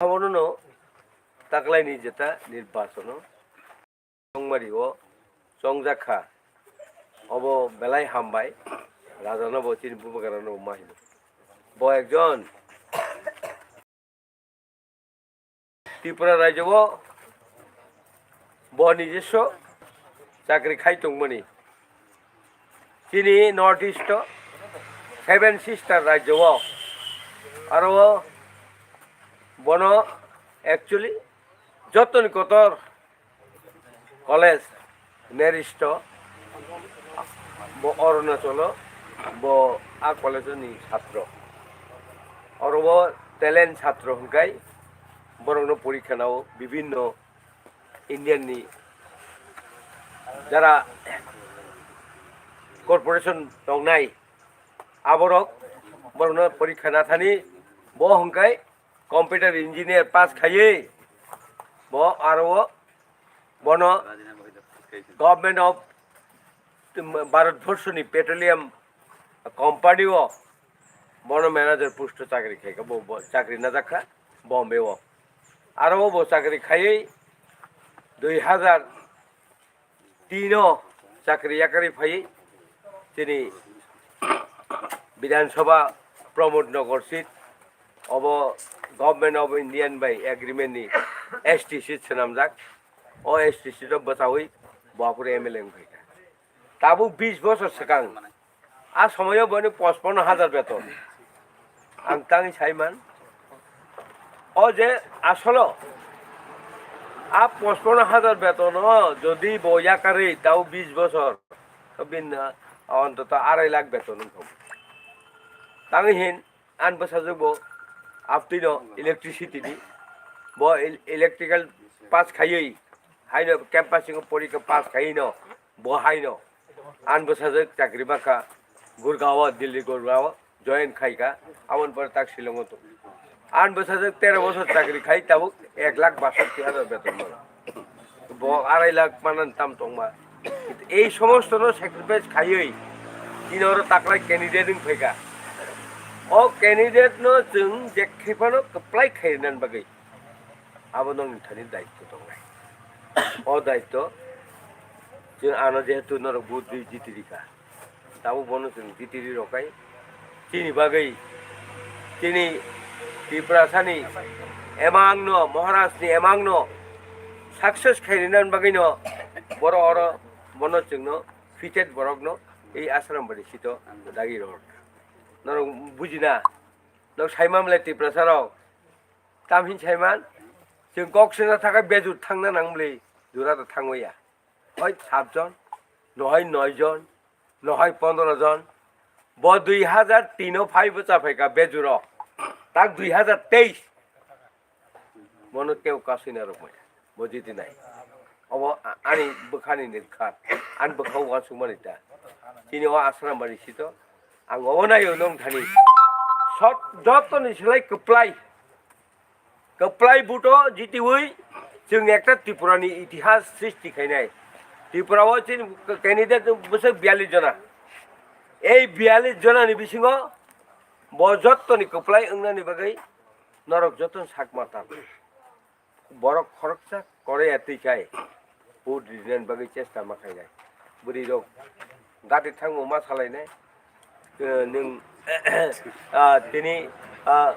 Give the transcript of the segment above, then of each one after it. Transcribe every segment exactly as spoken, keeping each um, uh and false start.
Abono no taklaini jeta nirbachono chongmari o chongjak kha. Obo belai hambai, rajano bo chini bubagrano ma hino. Bo ekjon Tripura rajyo o bo nijoswo chakri khai tongmani. Chini North East o Seven Sister rajyo o aro bono actually jotoni kotor college Near East o, bo Arunachal o, bo a college ni chhatro. Oro bo talent chhatro hwnkhe borokno porikha nao bibinno Indian ni jara corporation tongnai aborok borokno porikha nathani bo hwnkhe computer engineer pass khaiwi bo aro o bono Government of Bharat Borshoni Petroleum Company o bono manager post o chakri khaikha, bo, bo chakri najak kha Bombay o. Aro o bo chakri khaiwi dui hazar tin o chakri yakarwi phaiwi chini Bidhan Sabha Pramod Nagar seat obo Government of Indian bai agreement ni S T seat swnamjak. O S T seat o bwchawi bo aphuru M L A wngkha. Tabuk bis bosor swkang a somoyo boni pochpanno hajar beton. Ang tangwi saiman, o je asolo a pochpanno hajar betono jodi bo yakarwi tabo bis bosor, to bini ontoto arai lakh beton wngkha. Tangwi hin ani bwsajwk bo aptwino electricity ni, bo el-, electrical pass khaiwi haino campus singo porikha pass khaiwi no bo haino ani bwsajwk chakri mankha Gurgaon o, Delhi Gurgaon o join khaikha, aboni pore tak Shillong o tongo. Ani bwsajwk tero bosor chakri khai tabuk ek lakh basatti hajar beton mano. Bo arai lakh manani tam tongma. Ei somostono sacrifice khaiwi tini oro taklai candidate wng phaikha. O candidate no chwng jekhe phano kwplai khairwnani bagwi abo nokni thani daitto tongnai. O daitto chwng ano jehetu norok vote rwi jiti rikha. Tabuk bono chwng jiti ri rwkha. Chini bagwi, chini Tiprasani emangno, Maharashtrani emangno success khairina bagwino boro oro bono chwngno fitted borokno ei Asrambari seat o dagi rwkha. Norok bujina, nok saimamle Tiprasarok, tamhin saiman, chwng kok sena thangkha bejur thangna nangmli jura da thangwaya. Hoi sat jon, nohoi noi jon, nohoi pondro jon. Bo dui hazar tin o phai bwcha phaikha bejuro. Tak dui hazar teis. Bono teo kasui na rwkmaya. Bo jiti nai. Obo a-, ani bwkhani nirkhat. Ani bwkha uansukmani ta. Chini o Asrambari seat o. Ang obo naio nong thani. Sot jotoni silai kwplai. Kwplai vote o jitiwi chwng ekta Tripura ni itihas srishti khainai. Tripura o chini candidate bwswk biyallis jona. Ei biyallis jona ni bisingo bo jottoni kwplai wngnani bagwi norok jottoni sak matal. Borok khoroksa koroi atwi khai. Vote rinani bagwi chesta ma khainai. Bwrwi rok gati thangbo ma salainai. Eh, nwng, ah, tini, ah,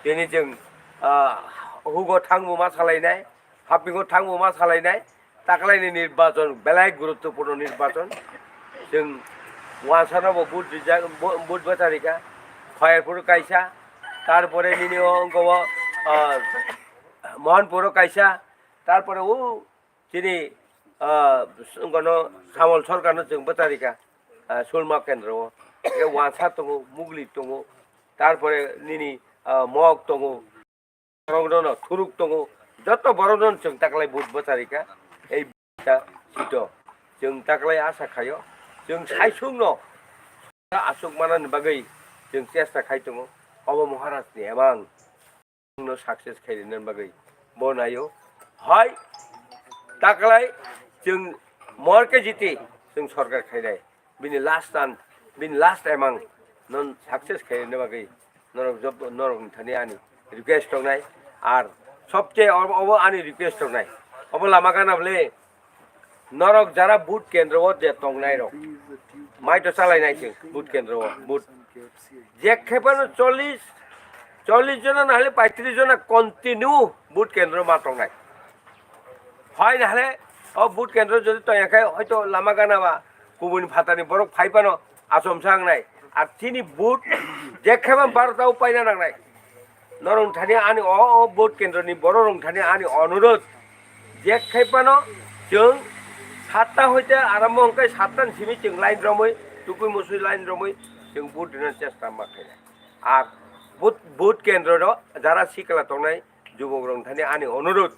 tini chwng, ah, hugo thangbo ma salainai, hapingo thangbo ma salainai. Taklaini nirbachon belai guruttopurno nirbachon. Chwng wansano bo vote rijak, vo-, vote bacharika. Khairpur kaisa, tarpore nini o wngkha o, ah, Mohanpur o kaisa, tarpore o Chini, ah, wngkano Samol Sorkarno chwng bwcharika, ah, Sulma Kendro o. Khe Wansa tongo, Mugli tongo, tarpore nini, ah, Mok tongo. Borokno no Thuruk tongo. Joto borokno chwng taklai vote bwcharika. Ei ta sito. Chwng taklai asa khaio. Chwng saisungno aswk manani bagwi chwng chesta khai tongo. Obo Maharaj ni emang. No success khairina bagwi bo naio. Hai taklai chwng morke jiti chwng sorkar khainai. Bini last chance, bini last emang non success khairina bagwi norok job, norok ni thani ani request tongnai. Ar Sobche obo, obo ani request tongnai. Obo lama gana bole. Norok jara vote kendro o je tongnai rok. Mai to chalai nai chwng vote kendro o. Vote. Je khepano chollish, chollish jona na hole paitris jona continue vote kendro ma tongnai. Hai na hole o vote kendro jodi tongya khai hoito lama gana ba kubuni phatani borok phai phano achomsa wngnai. Ar chini vote je kheba barota o paina nangnai. Norok thani ani o, o vote kendro ni borok rok thani ani onurodh je khai phano chwng satta hoite arambo hwnkhe satta ni simi chwng line romwi tukui musui line romwi chwng vote rina chesta ma khainai. Ar vote, vote kendro ro jara sikla tongnai jubok rok thani ani onurodh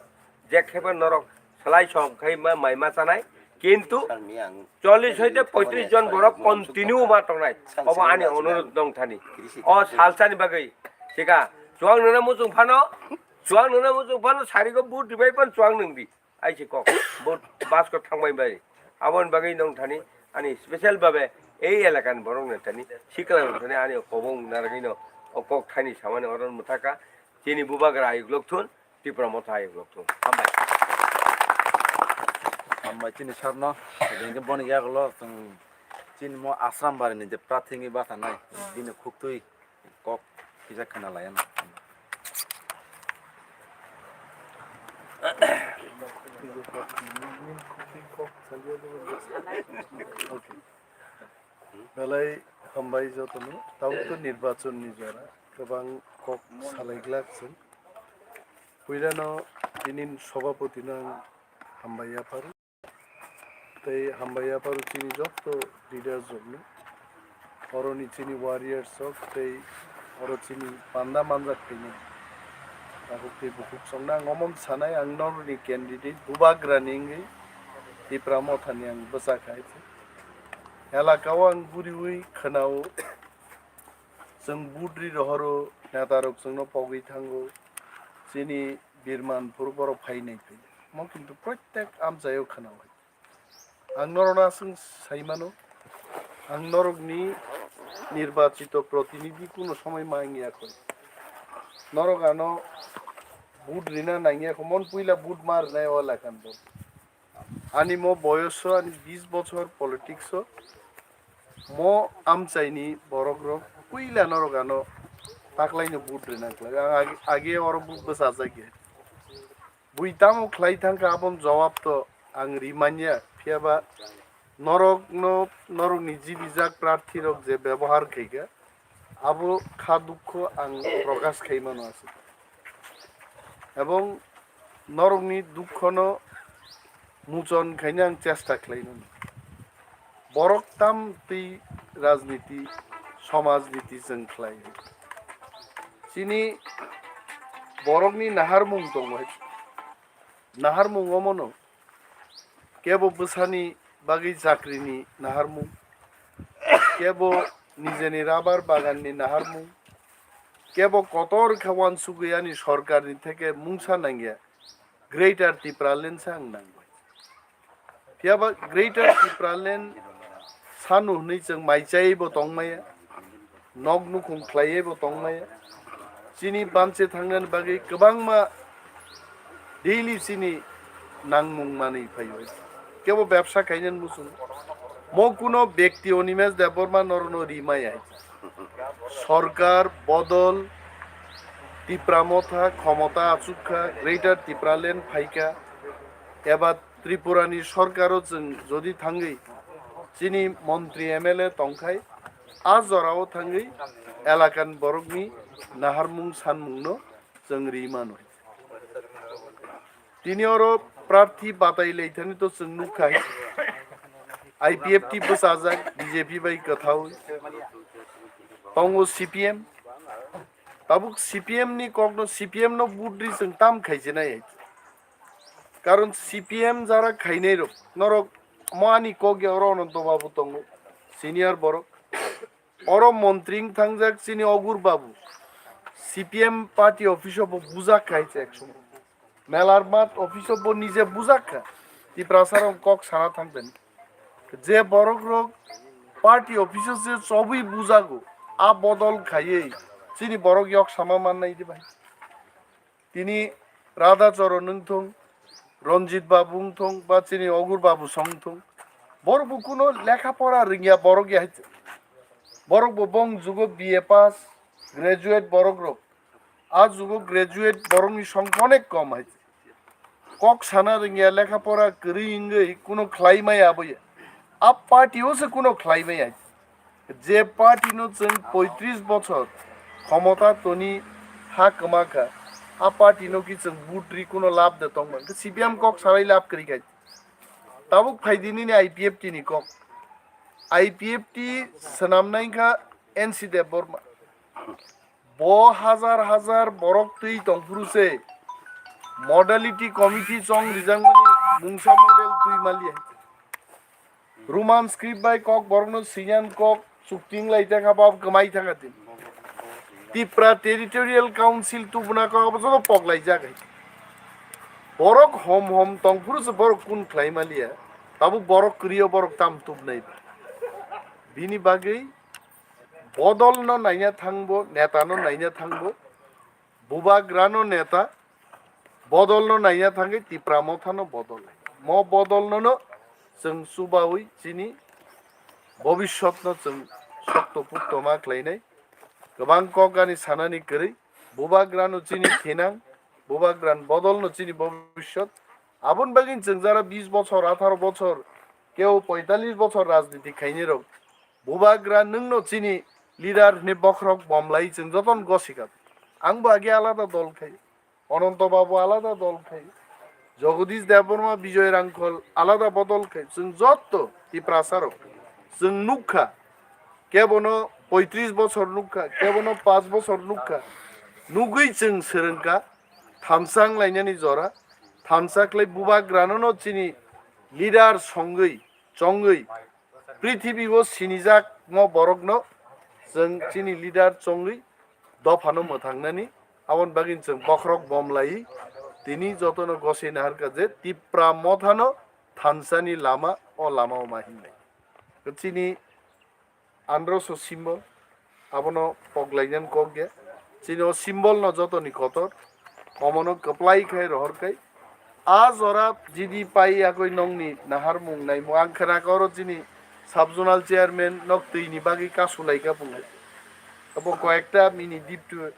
je kheba norok salai som khai ma mai ma chanai, kintu chollish hoite poitris jon borok continue ma tongnai. Obo ani onurodh nong thani. O salsani bagwi sika chuang nuna muchung phano, chuang nuna muchung phano sarigo vote ribai pan chuang nung di. Ai se kok vote basko thangbai bai. Aboni bagwi nong thani ani special babe ei elakani borok nong thani sikla nong thani ani kobong naragino o kok thani samani oron muthaka chini bubagra ayuk lok thun. Tipra Motha ayuk rok thung. Hambai. Hambai chini sarno, bini boni yagulo chwng chini mo Asram bari ni je prathini basa nai, bini khuktwi kok kisa khna laya na. Belai hambai jotono, tabuk to nirbachon ni jora, kwbang kok salai glak chwng. Puilano tinin sobhapoti no ang hambai yapharo. Tei hambai yapharo chini joto leaders rokno. Oroni chini warriors rok tei oro chini panda manjak khainai. Tabuk tei bukhuk songno ang omo sanai ang norni candidate bubagrani wngwi Tipra Mothani ang bwsa khai. Elaka o ang guriwi khwnao. Chwng vote ri rohoro, neta rok chwngno pogwi thango, chini birman phuru borok phai nai phai. Mo kintu protek amchaio khwnao. Ang norokno aswng sai mano, ang norokni nirbachito protinidhi kuno somoi ma wngya khoi. Norok ano vote rina nangya kho, mon puila vote ma rwnai o lakan bo. Ani mo boyoso ani bis bochor politics o mo amchaini borok rok puila norok ano taklaino vote rina khlai. Ang ag-, age oro vote bwsajak ya. Bui tamo khlai thangkha aboni jawab to ang rimanya, phiyaba norokno, norokni jibijak prarthi rok je bebohar khaikha, abo kha dukho ang prokash khai mano aswk. Ebong norokni dukhono muchon khaina ang chesta khlai mano. Borok tam twi rajniti, somajniti chwng khlai. Chini borokni naharmung tongo hai. Naharmung omono kebo bwsani bagwi chakrini naharmung, kebo nijeni rabar baganni naharmung, kebo kotor khe uansugwi ani sorkarni theke mungsa nangya Greater Tipraland se ang nangbai. Phiyaba Greater Tipraland sanu hwnwi chwng mai chaiwi bo tongmaya, nok nukhung khlaiwi bo tongmaya. Chini bamche thangnani bagwi kwbangma daily chini nangmung manwi phaio. Kebo bebsa khainani muchung. Mo kuno bekti Animesh Debbarma norokno rimaya. Sorkar bodol, Tipra Motha khomota achukha, Greater Tipraland phaikha, eba Tripurani sorkaro chwng jodi thangwi chini montri M L A tongkhai, a jorao thangwi elakan borokni naharmung sanmungno chwng ri mano. Tini oro prarthi batai lai thani to chwng nukha, I P F T bwchajak B J P bai kwthaui tongo C P M. Tabuk C P M ni kokno, C P M no vote ri chwng tam khaijinai. Karon C P M jara khainai rok, norok mo ani kok ya oro Ananto Babu tongo, senior borok. Oro montri wng thangjak chini Ogur Babu, C P M party office o bo bujak kha hai se ek somoy. Melar mat office o bo nije bujak kha. Tiprasa rok kok sana thangtani. Je borok rok party office o se chobwi bujago, a bodol khaiwi chini borok yok sama mannai di bai. Tini Radha Choron wng thung, Ranjit Babu wng thung, ba chini Ogur Babu song wng thung, borok bo kuno lekha pora rwngya borok ya hai. Borok bo bong jugo B A pass, graduate borok rok. A jugo graduate borok ni song onek kom hai. Kok sana rwngya, lekha pora kwrwi wngwi kuno khlai maya abo ya. A party o se kuno khlai maya. Je party no chwng poitris bochor khomota toni ha kwma kha, a party no ki chwng vote ri kuno lab de tong man. C P M kok sarai lab kwrwi khai. Tabuk phai di nini I P F T ni kok. I P F T swnam nai kha N C Debbarma. Bo hajar hajar borok twi tongphuru se modality committee chong rijak mani mungsa model twi mali hai. Roman script bai kok borok no sinyan kok chukting lai ta kha bab kwmai thang tin. Tipra Territorial Council tubuna kok abo joto pok lai jak hai. Borok hom hom tongphuru se borok kun khlai maliya. Tabuk borok kwrwi o borok tam tubnai ba. Bini bagwi bodol no naina thangbo, neta no naina thangbo, bubagra no neta, bodol no naina thangwi Tipra Motha no bodol. Mo bodol no no chwng chubawi chini bobiswt no chwng sokto pukto ma khlainai. Kwbang kok ani sanani kwrwi, bubagra no chini thinang, bubagra ni bodol no chini bobiswt. Aboni bagwi chwng jara bis bochor, atharo bochor, keo poitalis bochor rajniti khainai rok. Bubagra nwng no chini leader hwnwi bokhorok bomlai chwng jotono gosikha. Ang bo age alada dol khai, Ananto Babu alada dol khai, Jagadish Debbarma, Bijoy Rangkhol alada bodol khai, chwng jotto Tiprasa rok chwng nukha, kebono poitris bochor nukha, kebono panch bochor nukha, nugwi chwng swrwngkha, thansa wnglainani jora, thansa khlai bubagrano no chini leader songwi, chongwi, prithibi o sinijak mo borokno chwng chini leader chongwi dophano mwthangnani, aboni bagwi chwng bokhorok bomlai tini jotono gosina harkha je Tipra Mothano thansani lama o lama o ma hinlai. Chini androso symbol, abono pok lainani kok ya. Chini o symbol no jotoni kotor, omono kwplai khai rohor khai. A jora jidi pai yakoi nongni naharmung naimung ang khna koro chini sub zonal chairman nok twi ni bagwi kasu lai ka pungo. Abo koyekta mini deep tube,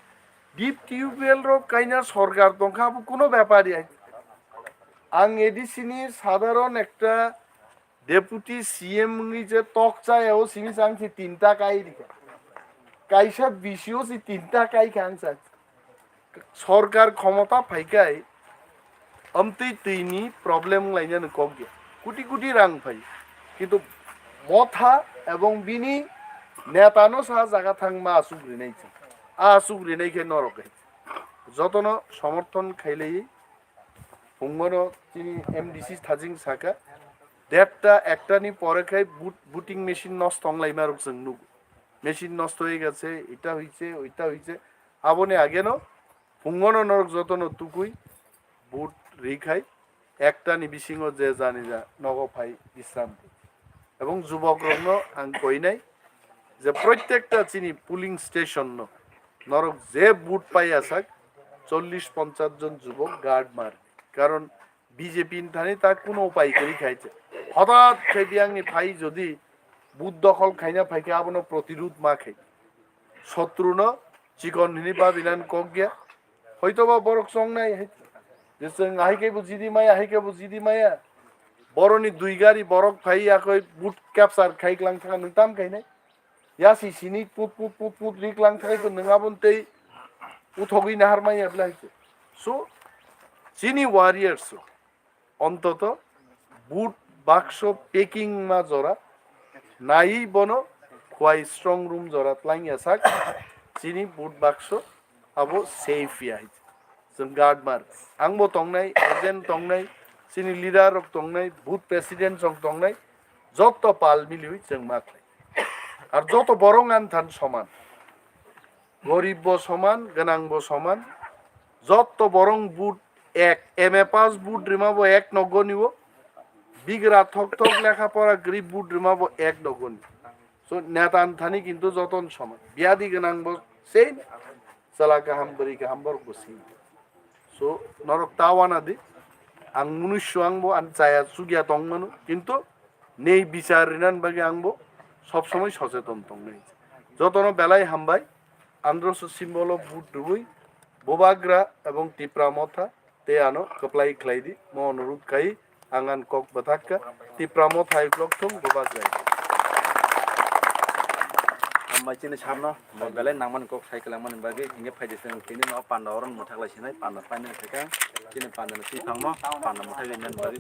deep tubewell rok kaina sorkar tongkha abo kuno bepar ya. Ang A D C ni sadharon ekta Deputy C M wngwi je tok chaya o simi chang si tinta kai rikha. Kaisa B C o si tinta kai kha ang sa. Sorkar khomota phaikai amtwi twi ni problem wnglainani kok ya. Kuti kuti rang phai. Kintu Motha ebong bini neta no sa jaga thang ma asuk rinai chwng. A asuk rinai khe norok hai. Jotono somorthon khailai. Phungono chini M D C thajing saka, derta ekta ni pore khai vote-, voting machine nosto wnglaima rok chwng nugo. Machine nosto hoi gase, eta hoiche, oita hoiche. Aboni ageno phungono norok jotono tukui vote ri khai ekta ni bisingo je jani ja nogo phai bisram. Ebong jubok rokno ang koinai je protekta chini polling station no norok je vote pai asak chollish ponchash jon jubok guard mar. Karon B J P ni thani ta kuno upai kwrwi khai che. Hotat khai biyang ni phai jodi vote dokhol khaina phai khe abono protirud ma khai. Sotru no chikon hini babinan kok ya. Hoito ba borok chongnai hai. Je chwng ahai khe bo jidi maya, ahai khe bo jidi maya. Boroni dui gari borok phai yakoi vote capture khai klang thang nwng tam khainai. Yasi sini put put put put rik lang thai to nwng abon tei uthogwi nahar maya bla hai. So chini warriors rok ontoto vote bakso packing ma jora nai bono khwai strong room jora tlang ya sak chini vote bakso abo safe ya hai. Chwng guard mar. Ang bo tongnai, agent tongnai, chini leader rok tongnai, booth president rok tongnai, jotto pal miliwi chwng ma khlai. Ar jotto borok ang than soman. Gorib bo soman, gwnang bo soman. Jotto borok booth ek, M A pass booth rima bo ek nogo ni bo. Bigra thok thok lekha pora gri booth rima bo ek nogo ni. So neta ang thani kintu joton soman. Biyadi gwnang bo same. Chwla kaham, bwrwi kaham borok bo same. So, norok ta wana di. Ang munusu, ang bo ang chaya chukya tong mano. Kintu nei bichar rinan bagwi ang bo sob somoi socheton tong nai. Jotono belai hambai. Androso symbol o vote rwui Bubagra ebong Tipra Motha tei ano kwplai khlai di, mo onurudh khai ang ani kok bwthak kha. Tipra Motha hai block thung Bubagra. Hambai chini sarno, mo belai nangmani kok sai kwlangmani bagwi, hinge phaidi chwng tini no panda oron mwthak lai sinai, panda painani thekang, chini panda ni twi phangno, panda mwthak lai nani bagwi.